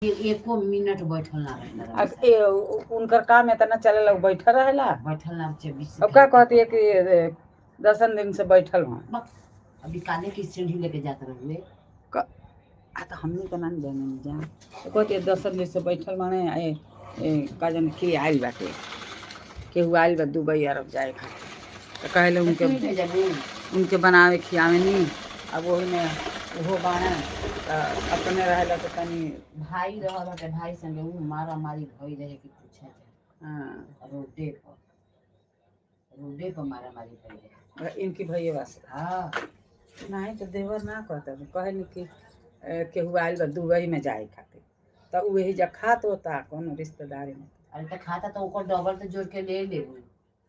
एको मिनट बैठल ना रहे। आ ए उनकर काम इतना चलेला, उ बैठल रहेला। बैठल ना 24। अब का कहती है कि 10 दिन से बैठल हूँ। अभी काले की सीढ़ी लेके जाते रहुए। आ तो हमनी के ना जाने जा तो कहती है 10 दिन से बैठल माने ए, ए का जाने के आइल बाटे, केहू आइल बा दुबई अरब जाए खातिर, तो कहले उनके तू भेजबू। उनके बनावे खियावे नी। अब वही में ओहो बाणे त अपने रहेला तो तनी भाई रहल हटे, भाई संगे ऊ मारा मारी भई रहे कि पूछा जाए। हाँ। रोडे पर, रोडे पर मारा मारी भई रहे। इनकी भैया से? हाँ। नहीं तो देवर ना कहता, कहे नी कि केहू आइल बा दुबई में जाए खातिर, त उ वही जा खात होता कोनो रिश्तेदारी में। अरे तो खाता तो ओकर डबल तो जोड़ के ले लेबू।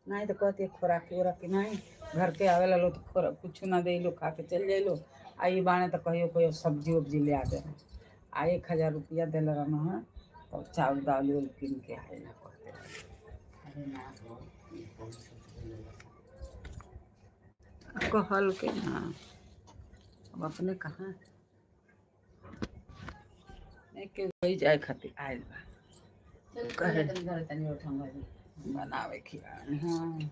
नहीं तो कहती है खोराकी ओराकी नहीं, घर के आवेला लोग तो खोरा कुछ ना दे लो, खा के चल जाइलो। आ ई बाणे तो कहियो कहियो सब्जी उब्जी ले आ दे, आ 1000 रुपया देले रहना है तो चावल दाल उल किन के आए ना कहते। अरे ना हो, ई बहुत सोच बोलेला। कहल के ना, अब अपने कहाँ नहीं के वही जाए खातिर आयल बा। चल। कहे। तनी घरे तनी उठंगा जी। बनावे खिलावे। हाँ।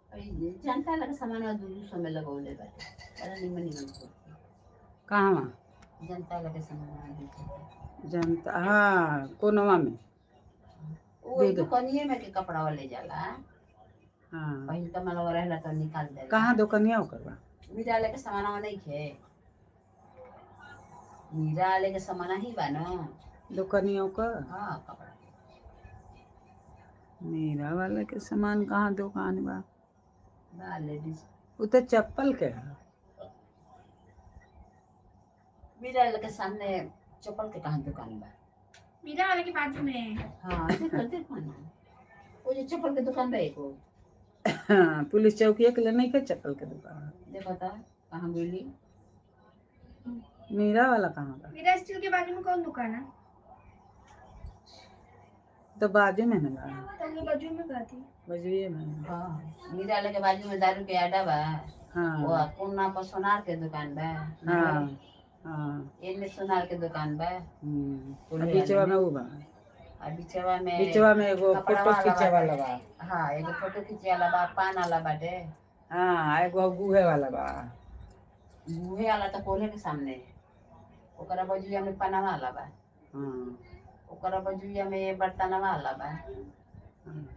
अरे जनता लगे सामान 200 में लगौले बाटे, बड़ा निमन निमन कुर्ती। कहवा? जनता लगे सामान बेचे। जनता, हाँ, कोनवा में। वो दूध। दुकानिए में के कपड़ा ले जाला। हाँ। पहिल का मालवा रहेला तो निकाल दे। कहाँ दुकनिया ओकर बा? मीरा वाले के सामान नहीं खे, मीरा वाले के सामान ही बा ना। दुकनिया ओकर? हाँ, कपड़ा। मीरा वाला के सामान कहाँ दुकान बा? बा लेडीज। उ तो चप्पल के है। मीरा वाले के सामने चप्पल के कहाँ दुकान बा? मीरा वाले के बाजू में है। हाँ, देखो देखो ना, वो जो चप्पल के दुकान बा एको। हाँ, पुलिस चौकी के ले नहीं के चप्पल के दुकान? देखो तो कहाँ गेली। मीरा वाला कहाँ बा? मीरा स्टील के बाजू में कौन दुकान है? तो बाजू में ना बा। तो हम लोग बाजू में खाती। बजुए में ना। हाँ, मीरा वाले के बाजू में दारू के अड्डा बा। वो हाँ। कोना पर सोनार के दुकान बा। हाँ हाँ। एने सोनार के दुकान बा। आ बीचवा में उ बा। आ बीचवा में बीचवा में एगो कपड़ा फोटो वाला खींचे बाटे। वाला बा। हाँ, एगो फोटो खींचे वाला बा, पान वाला बाटे। हाँ, एगो गुहे वाला बा। मुहे वाला तो कोने के सामने है, ओकरा बजुआ में पनावा वाला बा। हाँ। ओकरा बजुआ में बर्तनवा वाला बा। हाँ।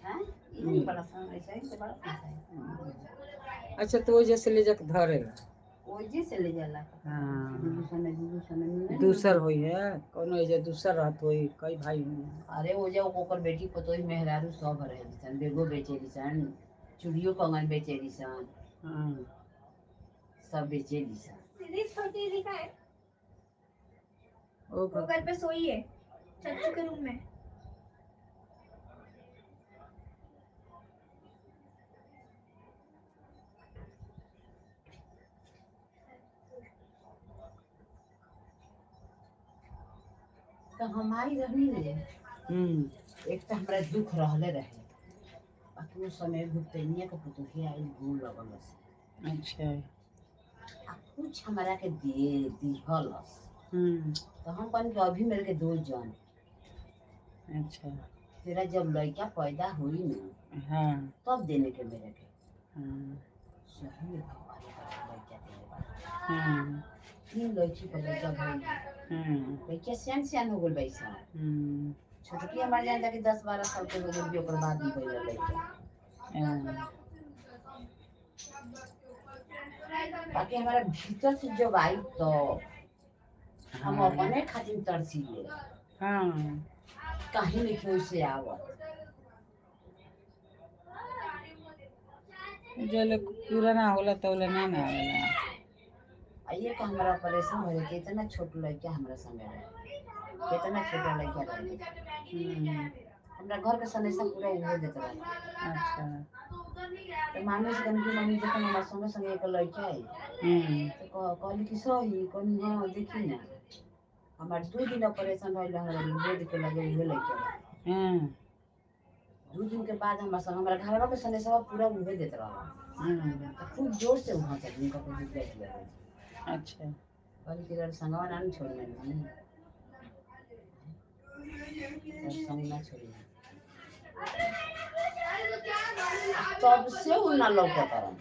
हाँ, ई नहीं बड़ा सन, ऐसे ही तो बड़ा सन है। अच्छा, तो वो जैसे ले जाके धरेला? ओजे से ले जाला। हाँ। 200 में, 200 में मिले। दूसर होई है कोनो, एजे दूसर रहत होई, कई भाई होई। अरे वो जो ओकर बेटी पतोही मेहरारू सब रहे सन, बेगो बेचेली सन, चूड़ियो कंगन बेचेली सन। हाँ। सब बेचेली सन। दीदी, छोटी दीदी का है? ओ। वो घर पे सोई है चाचू के रूम में। तो हमारी रहनी ने एक तो हमरा दुख रहले रहे, बाकी उस समय भुगतनिया के पुतोही आइल, गोल लगल से। आ कुछ हमरा के दिए दिहलस। तो हम कहनी कि अभी मेरे के दो जन। तेरा जब लड़का पैदा हुई ना, तब देने के मेरे के। सही में भगवान का लड़का देने बा। तीन लड़की पर लड़का भइल। लड़का सियान सियान हो गेल बैसा। छोटकी हमार जान कि 10-12 साल के हो गेल भी, ओकर बाद ही भइल लड़का। बाकी हमारा भीतर से जब आई तो हम अपने खातिर तरसीले। कहीं नहीं से आवत। जले पूरा ना होला तौले ना ना आवेला। आ ये का हमारा ऑपरेशन हो के इतना छोट लड़का हमरा संगे रहे, कितना छोटा लड़का रहे। हमरा घर के सनेसा पूरा उहो देत रहे। तो मामी से कहनी कि मम्मी, जखन हमरा संगे संगे एक लड़का है। तो कहली कि सही? कहनी हाँ, देखी ना, हमार 2 दिन ऑपरेशन भइल, हमरा गोद के लगे उहे लड़का रहे। 2 दिन के बाद हमारा संग हमारा घरवा के सनेसवा पूरा उहे देत रहला। तो खूब जोर से वहाँ चली उनका कुछ बैठ गया। अच्छा। कहली कि रउआ संगवा ना न छोड़ी जी, रउआ संग ना छोड़ी। तब से उ ना लौकत रहन।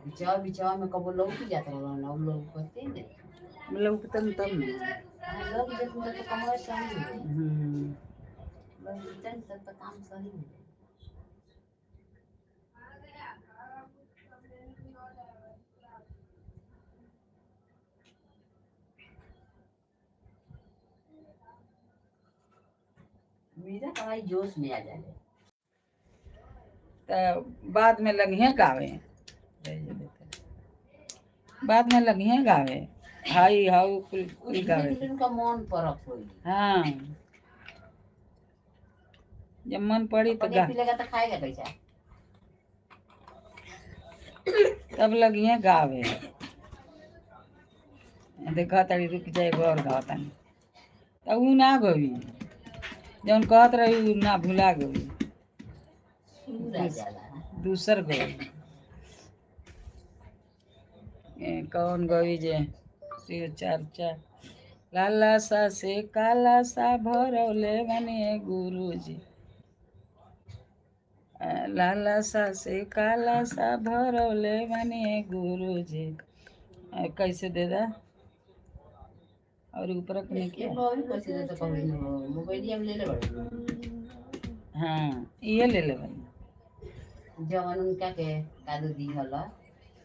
बिचवा बिचवा में कबो लौकी जात रहलन, अब लौकते नहीं। लौकतन तब न। हाँ, लौक जतन तब तो कमवा सही हो जाई। लौक जतन तब तो काम सही हो जाई। मीरा कमाई जोश में आ जाले। त बाद में लगिहे गावे, बाद में लगिहे गावे, हाई हाउ कुल कुल धीरे गावे। धीरे उनका मन परत होई। हाँ, जब मन पड़ी तो पनीर गा। पिलेगा तो खाएगा कैसा? तब लगिहे गावे। देखा तारी, रुक जाए और गावतानी त ऊ ना गवी, जौन कहत रही ऊ ना भुला गई। सुर आ जाला। दूसर गवी ए, कौन गवी जे शिव चर्चा लाला सा से काला सा भरौले बने गुरुजी, लाला सा से काला सा भरौले बने गुरुजी। कैसे दे दा और ऊपर नहीं ये क्या? मोबाइल कैसे देता? कभी मोबाइल हम ले ले बड़े। हाँ, ये ले ले बनी। जवन उनका के कादू दी हला।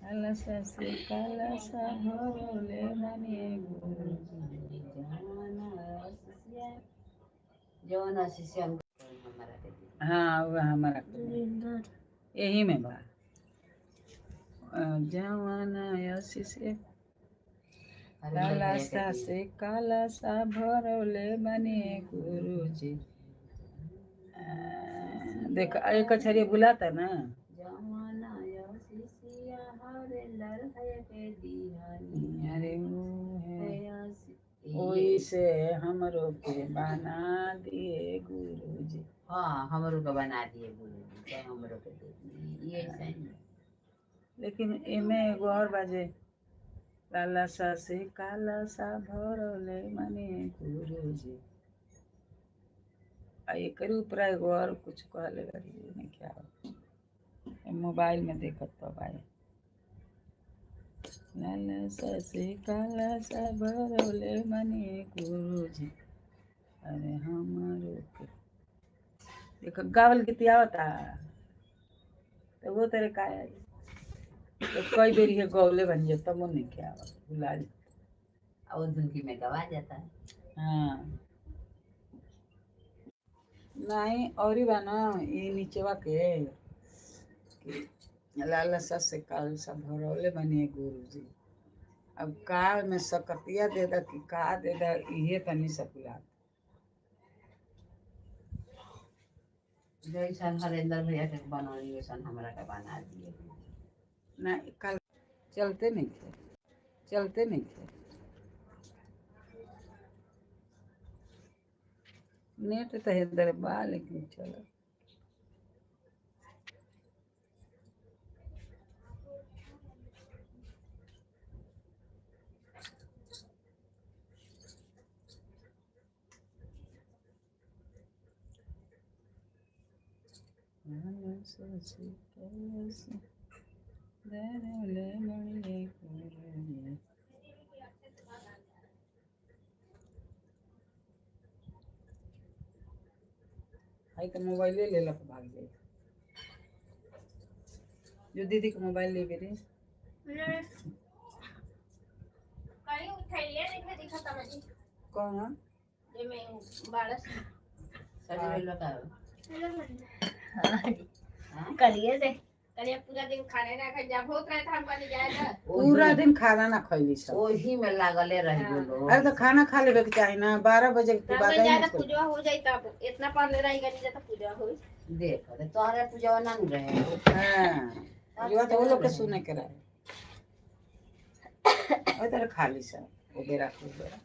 लाला सा से काला सा भरौले बने गुरुजी। जवन आशीष हम हमारा के दी। हाँ, वह हमारा यही में बा। जवान आशीष हरिंदर काला भैया के सा दी। से काला सा भरौले बने गुरुजी। देख, एक अक्षर भुलाता ना। जवन आशीषिया हरिंदर भैया के दीहनी। अरे वो है ओई से हमरो के बना दिए गुरुजी। हाँ, हमरो के बना दिए गुरुजी, चाहे हमरो के दे दिए, ये सही है। लेकिन एमे एगो और बाजे, लाला सा से काला सा भरौले मने गुरुजी, आ एकर ऊपर एगो और कुछ कहले बारी नहीं क्या, मोबाइल में देखत तो भाई। लाला सा से काला सा भरौले मने गुरुजी, अरे हमारो के देखो गावल गीत आवता तो वो तेरे का आई तो कई बेर ये गौले बन जाए तब वो नहीं क्या आवत, भुला जाए। और धुनकी में गवा जाता है। हाँ, नहीं और ही बा ना, ये नीचवा के कि लाला सा से काल सा भरौले बनिए गुरुजी। अब का में सकतिया दे दा कि का दे दा, इहे तनी सकुला। जैसन हरेंद्र भैया के बनौनी वैसन हमरा के बना दिए। ना, कल चलते नहीं थे, चलते नहीं थे। नेट तो इधर बा, लेकिन चलो। आई तो मोबाइले ले लक भाग जाए, जो दीदी के मोबाइल ले रे। कहीं उठैलिए नहीं दिखा तमनी। कौन है? जेमे बारस। सज गइल का? हाँ? कलिए से कलिए पूरा दिन खाने ना खा जब होत रहे था हम कहीं जाए ना। पूरा दिन खाना ना खैली सब। ओही में लागले रह गेलो। अरे तो खाना खा लेवे के चाही ना, 12 बजे के हम बाद कहीं ही जाए ना तो पूजा हो जाई, तब इतना पढ़ ले रही गनी जाता पूजा हो। देख तो तोहरे पूजा ना न रहे। हाँ, ये तो वो लोग के सुने के रहे। ओइ तरह खाली सब वो बेरा को बेरा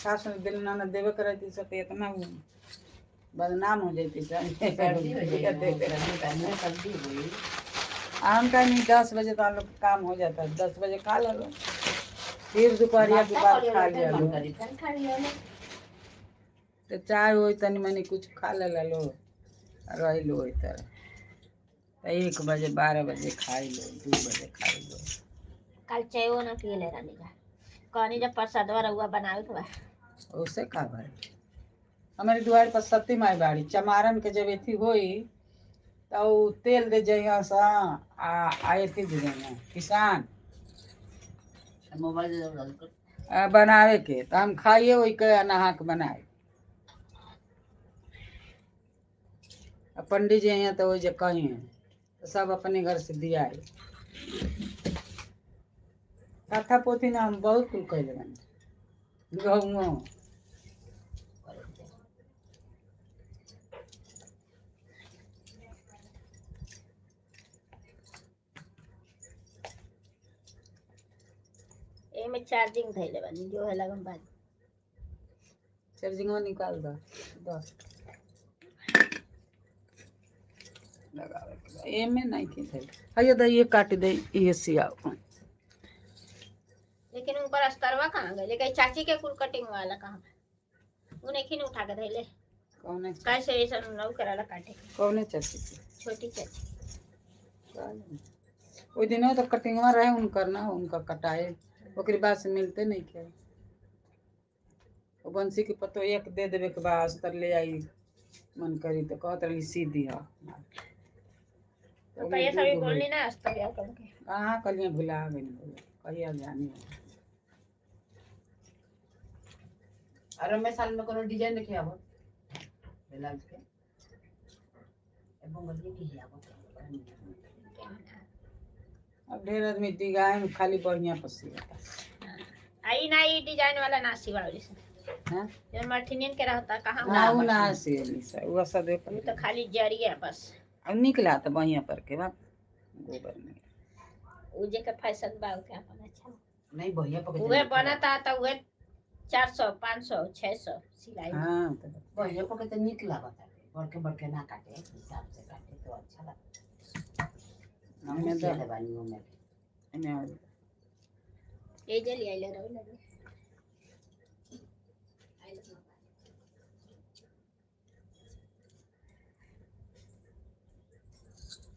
सास ने दिल ना ना देवे करे थी सब इतना। बदनाम हो जैती सर्दी हो सब। जाएगी, सर्दी में सर्दी हुई। हम का नहीं, 10 बजे तो हम लोग का काम हो जाता है, 10 बजे खा लो, फिर दोपहरिया के नाश्ता बाद कर खा लियो, लिया फिर लो। मन करी फिर खा लियो लो। तो चाय हो तनी मनी कुछ खा ले लो, रह लो ओइ तरह। तो 1 बजे 12 बजे खाई लो, 2 बजे खाई लो। कल चाय ना पिए ले रानी का कहनी जब प्रसादवा रउआ बनावे के बा। उसे का भाई, हमारे दुआर पर सती माई बाड़ी चमारन के जब एथी होई तो उ तेल दे जइहा सा आ एथी दे जइहा किसान। मोबाइल दे दो कर। बनावे के तो हम खाइए ओई के आ नहा के बनाए। आ पंडित जी यहाँ तो वही जे कहीं तो सब अपने घर से दिया है। कथा पोथी ना हम बहुत कुल कैले बानी गहुओ। एमे चार्जिंग धइले बानी जो है लगन बात। चार्जिंग निकाल दो, दो लगावे के बा। एमे नहीं की थई हइयो द ये काट दे, ये सियाओ। लेकिन उनकर अस्तरवा कहाँ गए? लेकिन चाची के कुल कटिंग वाला कहाँ बा? उ नहीं उठा के धइले। कौने? कैसे ऐसा नौ कराला काटे के। कौने चाची के? छोटी चाची। ओई दिन तो कटिंगवा रहे उनकर ना, उनका कटाए ओकरी बाद से मिलते नहीं के। वो बंसी के पतो एक दे देवे के बाद अस्तर ले आई, मन करी तो कहत रही सी दिहा। तो कहिया सभी बोलनी ना अस्तर या करके। कहाँ कलिया भुला गई, कहिया जानी। और मैं साल में कोनो डिजाइन नहीं आवत ब्लाउज के, एगो गली नहीं आवत, बड़ा निमन। अब ढेर आदमी दिगाए में खाली बढ़िया पसी आई ना ई डिजाइन वाला ना सिवावली से। हैं। जो मठिनियन के रहता कहाँ? ना, उ ना सियली से उ सब। उ तो खाली जरिया बस। अब निकला तो बढ़िया पर के बा गोबर में। उ जे के फैशन बा उ के अपन अच्छा। नहीं, बढ़िया पके। उहे बनता त उहे 400, 500, 600 सिलाई। हाँ तो बढ़िया पके तो निक लागत है, बड़के बड़के ना काटे, हिसाब से काटे तो अच्छा लगता। हम हमें सिले तो बानी में। एने और ए जली आइले रहो लगे।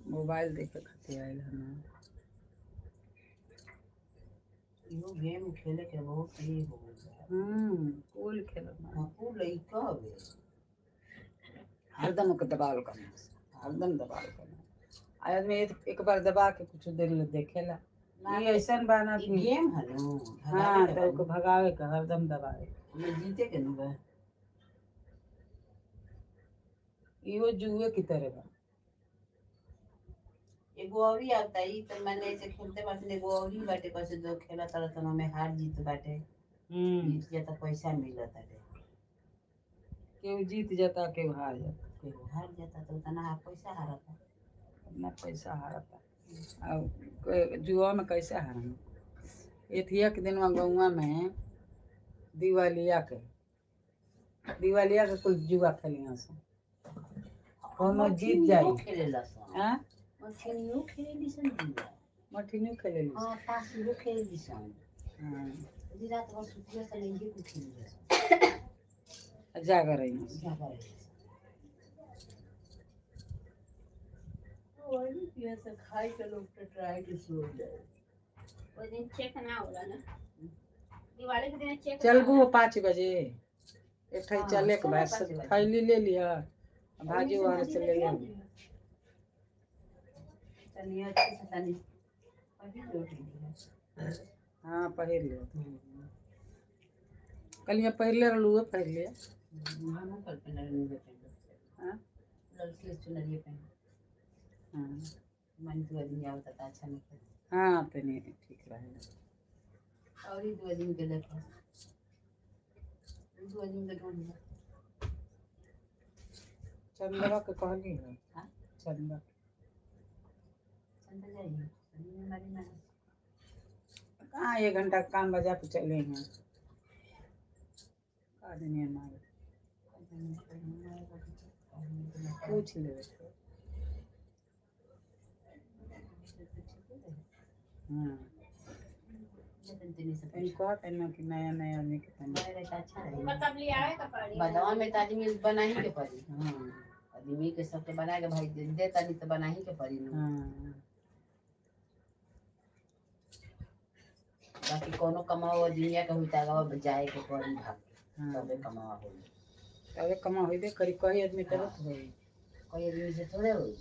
मोबाइल देखे खातिर आयल हन। इहो गेम खेले के बहुत ही हो गइल बा। कुल खेल। हाँ, उ लइका हवे। हरदम के दबावल करना, हरदम दबावल करना। आ आदमी एक बार दबा के कुछ देर ले देखेला, ये ऐसन बा ना ई कि गेम है नु। हाँ, तो ओके भगावे के हरदम दबावे। हमें जीते के नु बा। इहो जुए की तरह बा। एगो औरी आता ई तो मैंने ऐसे खेलते बाटे, एगो औरी बाटे कैसे जो खेला तारा तन में हार जीत बाटे। जीत जाता पैसा मिलता बाटे। केहू जीत जाता, केहू हार जाता। केहू हार जाता तो उतना पैसा हारता। अपना पैसा हारता और जुआ में कैसे हारम? एथिया के दिन गौवा में दिवालिया के कुल जुआ खेलिया से कोनो जीत जाई। खेलेला सन। हाँ। मछलियों खेलेली सन जुआ। मठिनो खेलेली। हाँ, ताश इहो खेलेली सन। हाँ। यदि रात भर सुतिया सन, इहे कुल खेलेली सन। जागर रही। जागा रही सन। वही पिया से खाई के लोग तो ट्राई के सो जाए। ओइ दिन चेक ना होला ना, दिवाली के दिन चेक। चलबू 5 बजे एक ठे हाँ, चले के साढ़े बाद पाँच बजे। थैली ले लिया, भाजी वहाँ से ले लिया। तनी अच्छे से तनी अभी रोटी दिया। हाँ, पहिर लियो। कल पहिर ले रहलू, पहिर लिया। हम कल पहले पहले। हाँ। लड़की चुनरिए पहन। हाँ। मन दो आदमी आवता था, अच्छा नहीं खेलता। हाँ, तनी ठीक रहेगा। और ही दो आदमी के देखो, दो आदमी के ढूंढ लो। चंदवा के कहली है। हाँ? चंदा। चंदा जाइए चंदा हमारी ना। कहाँ, 1 घंटा का काम बजा के चले हैं आदमी हमारे। पूछ लेवे के। हाँ तनी से तनी कहत है ना कि नया नया आदमी के तनी। बनाए रहे अच्छा रही। मतलब ले आवे का पड़ी। बदवा में तो आदमी बना ही के पड़ी। हाँ आदमी के सबके बना के भाई दे तनी तो बना ही के पड़ी ना। हाँ बाकी कोनो कमाओ दुनिया के हुई तो जाए के पड़ी भाग के, हाँ। तबे कमावा होई। तबे कमा होइबे करी कही आदमी तबे तो होई। कोई आदमी से थोड़े होई,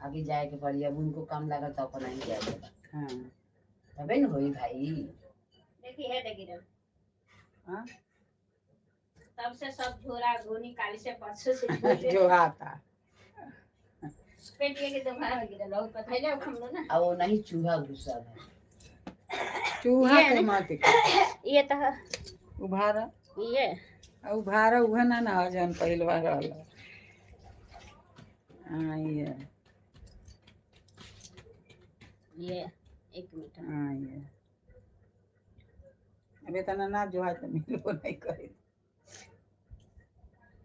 आगे जाए के पड़ी। अब उनको काम लागल तो अपन ही जाए के बा। हाँ तबे न होई भाई। देखी है देखी रहो। हाँ तब से सब झोरा गोनी काली से परसों से झोरे जो आता पेटिए के दोबारा में गिरल बहुत पथैले हम लोग ना। अब वो नहीं चूहा घुसा है। चूहा ये के ना। मत ये तो है, उभारा ये आ उभारा उहे ना ना हो जौन पहिलवा रहल। हाँ ये ये एक मिनट। हाँ ये अबे तना ना जो है तो मिलबो नहीं करी।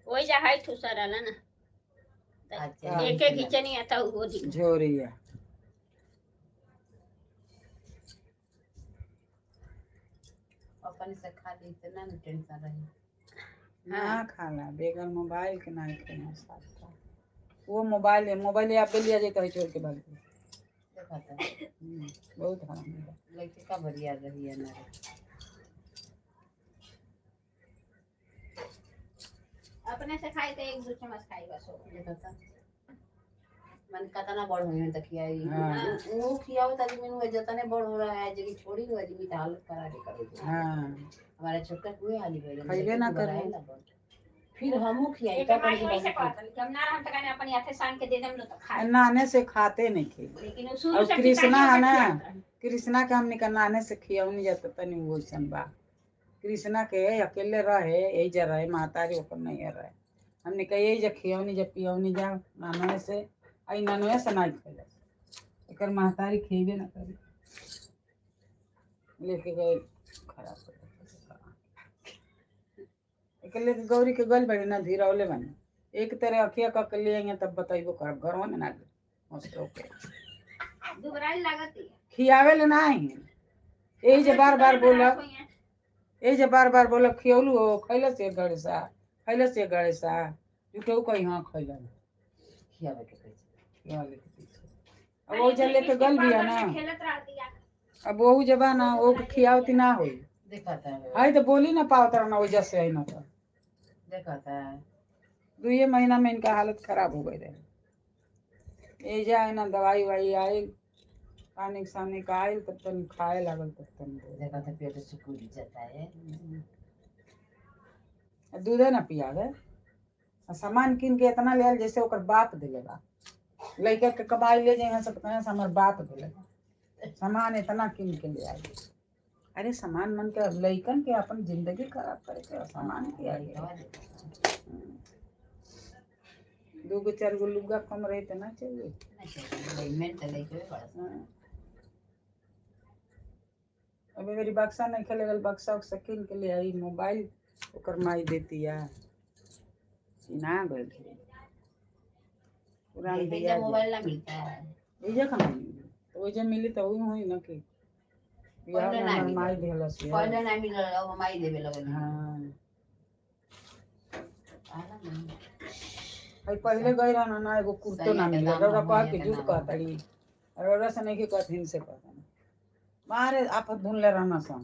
वही जा हाई ठूसा रहला ना। अच्छा एक एक खींचनी आता वो दिख झोरिया अपन से खा ली तो ना टेंशन रही। ना खाला बेगर मोबाइल के ना खेना साथ का। वो मोबाइल है, मोबाइल आप लिया जाए तो छोड़ के भाग गई। देखा था। बहुत हरामी है। लड़के का बढ़िया रही है ना। अपने से खाई तो एक दो चम्मच खाई बस हो गया। देखा था मन कतना बड़ होई त खियाई। हाँ। वो खियाओ त आदमी नु जतने बड़ हो रहा है जगी छोड़ी नु आदमी त हालत खराब करे दे। हाँ हमारा छोटका कुए हाली भइल खइबे ना करे। फिर हमू खियाई एक का माई वही से कहत कि हम ना हम तो कहने अपन हाथे सान के they them लो तो खाए। नाने से खाते नहीं खे। लेकिन वो शुरू और से कृष्णा पिताजी है ना, ओके खियावत रहे। कृष्णा के हमने का नाने से खियौनी जाता तनी वो वैसन बा। कृष्णा के अकेले रहे यही जा रहे महतारी ओकर नहीं रहे। हमने कहा यही जा खियौनी जा पियौनी जा नानवे से आई नानवे से नहीं खैले। एकर महतारी खियबे ना करी लेके गए खराब हो गया। एकर लेके गौरी के गल बड़ी ना धीरौले बने एक तरह अखिया कह के ले आएंगे तब बतैबो करब घरवा में ना मस्त होके दुबराई लागत ही खियावे ले ना आई। यही जे बार बार बोला यही जे बार बार बोला खियौलू हो खैलस एक गणेशा खैलस एक गणेशा झूठो कहीं हाँ खैलन खियावे के कैसे खियावे के पीछे। अब वो जब लेके गल भी है ना। खेलत रहती है। अब वहु जबा ना वो खियावती ना होई। देखा था है तो बोली ना पावत ना वजह से है ना तो देखा था। दुए महीना में इनका हालत खराब हो गई रहे। ये जाए ना दवाई why आयल पानी सानी का आयल तब तन खाए लागल तब तन बोले। देखा था पेट सुकुल जाता है। दूधे ना पियावे आ सामान किन के इतना ले आयल जैसे ओकर बाप दिले बा। लड़का के कमाई ले जाए सब कहे हमर बाप दिले बा। सामान इतना किन के ले आयल। अरे सामान मन के लइकन के अपन जिंदगी खराब करे के सामान के आगे दू गो चार गो लुग्गा कम रही तो ना चाहिए। मेन तो लइके बड़ा। हाँ। अभी मेरी बक्सा नहीं खेले गल बक्सा उक्सा किन के ले आई मोबाइल ओकर माई देती है ना गइल पुरान दिया मोबाइल ना मिलता है। इजे कहाँ मिली तो ओइजे मिली तो वही हुई ना कि बियाह पहिले में ना हमर मिलल। माई देहलस ये। पहले ना मिलल अब माई देवे लगल। हाँ आला ना। भाई पहले गई रहना ना एगो कुर्तो ना सही के मिले दाम रौरा ना कह होई के के झूठ ना कहतड़ी रौरा से नहीं के कहत हिन से कहत मारे आप धुन ले रहना सा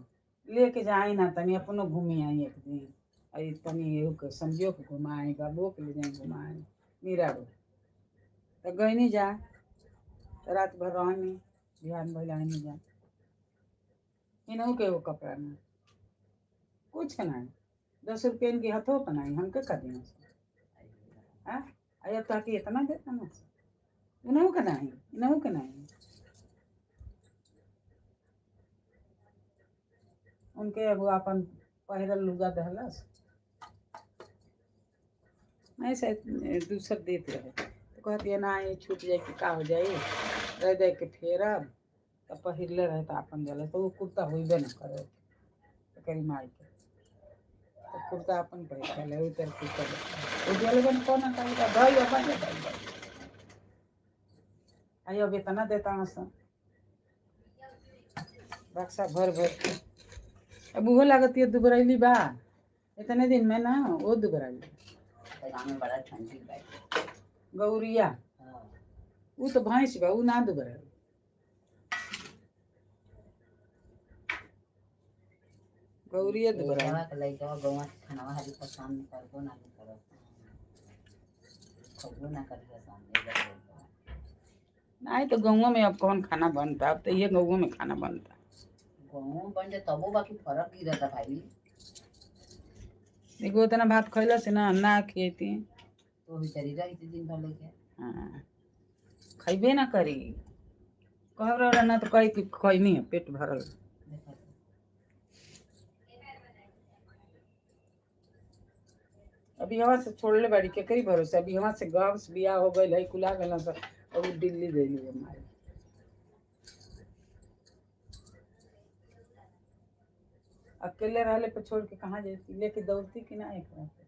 लेके जाई ना तनी अपनो घूमी आई एक दिन अरे तनी एहू के समझियो के घुमाए बाबुओ के ले जाए घुमाए मीरा रो तो गई जा तो रात भर रहनी बिहान भइल आनी जा इनहू के एगो कपड़ा ना कुछ ना 10 रुपये इनके हथों पर नहीं हमके का देना से हाँ अरे तो कि इतना देता ना इनहू के नहीं इनहू के नहीं उनके एगो अपन पहिरल लुगा दहलस नहीं शायद दूसर देत रहे तो कहती है ना ये छूट जाए कि का हो जाए रह जाए के फेरब तो पहिरले रहे तो अपन जले तो वो कुर्ता होइबे ना करे तो करी माई के तो कुर्ता अपन पहिर ले उतर कुर्ता। वो दियल बन कौन का धई अपन धई। आई अब इतना देता हूँ सब बक्सा भर भर के। अब उहो लागत ये दुबरैली बा इतने दिन में ना वो दुबरैली। तो गाँव में बड़ा ठंडी बा। गौरिया। हाँ। उ तो भैंस बा, उ ना दुबरैली। गौरिया दुबरैली। लइकवा के लइकवा गौवा के खानवा हारी पसंद करबो ना करब, खबो ना करियो सामने लइकवा। नहीं तो गाँव में अब कौन खाना बनता, अब तो ये गाँव में खाना बनता। गाँव बन जाए तबो बाकी फर्क गिरता भाई। देखो उतना भात खैला से ना ना खियती। तो भी शरीर रही दिन भर लेके। हाँ, खैबे ना करी, कह रहा ना तो कही कि खैनी है पेट भरल। देखो तो। अभी यहाँ से छोड़ले बाड़ी केकरी भरोसे, अभी यहाँ से गाँव से बियाह हो गई है कुला गल सब, अब उ दिल्ली गई है हमारे। अकेले रहले पे छोड़ के कहाँ जाती, लेके दौड़ती कि ना एक पे।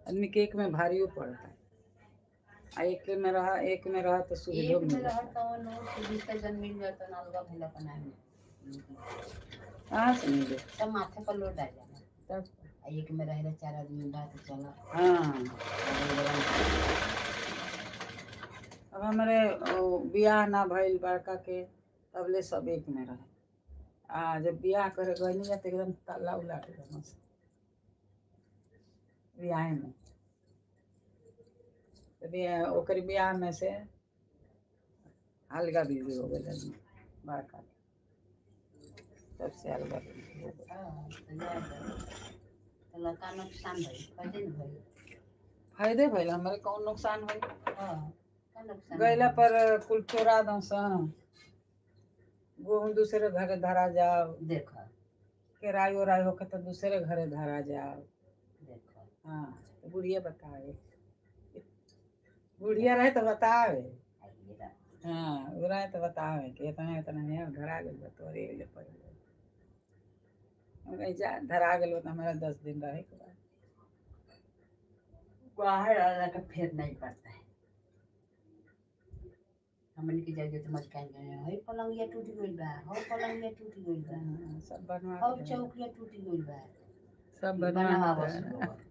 आदमी के एक में भारियो पड़ता है, आ एक में रहा, एक में रहा तो सुविधो एक में मिलता रह है। तो नो सुविधा जन मिल जाता ना अलगा भइला बनाए में। कहाँ से मिले? सब माथे पर लोड आ जाला। तब आ एक में रहे चार आदमी बा तो चला। हाँ, अब हमारे बियाह ना भइल बड़का के तब ले सब एक में रहे, आ जब बियाह करे गई नहीं जाते एकदम ताला उला के मस्त बियाह में। तो बियाह ओकरे बियाह में से अलगा बीवी हो गई आदमी बड़का के, सबसे अलगा बीवी हो गई। हाँ, तो जाए तो लड़का नुकसान भइल, फायदे न भइल। फायदे भइल, हमारे कौन नुकसान होई? हाँ, का नुकसान गैला भइल? पर कुल चोरा दो गेहूँ दूसरे घरे धरा जाओ। देखो। केराई ओराई होके तो दूसरे घरे धरा जाओ। देखो। हाँ, तो बुढ़िया बतावे, बुढ़िया रहे तो बतावे। आइए रा। हाँ, वो रहे तो बतावे कि इतना इतना है धरा गेल बा तोरे ले पड़ गइल। हम कही जा धरा गेल बा तो हमारा 10 दिन रहे के बाद। बाहर आला का फेर नहीं पड़ता है। हमन के जाके तो मटकान गए, हई पलंगिया टूट गइल बा, हौ पलंगिया टूट गइल बा। हाँ, सब बनवा हौ के देला। चौकिया टूट गइल बा। सब बनवा बनावा के बस देला। लोग।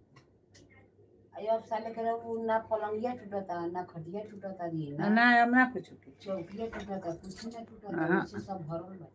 अयो अब साले के वो ना पलंगिया टूटता ना खटिया टूटता री ना ना हम ना कुछ चौकिया टूटता, कुछ ना टूटता। हाँ। उसे सब भरल बा।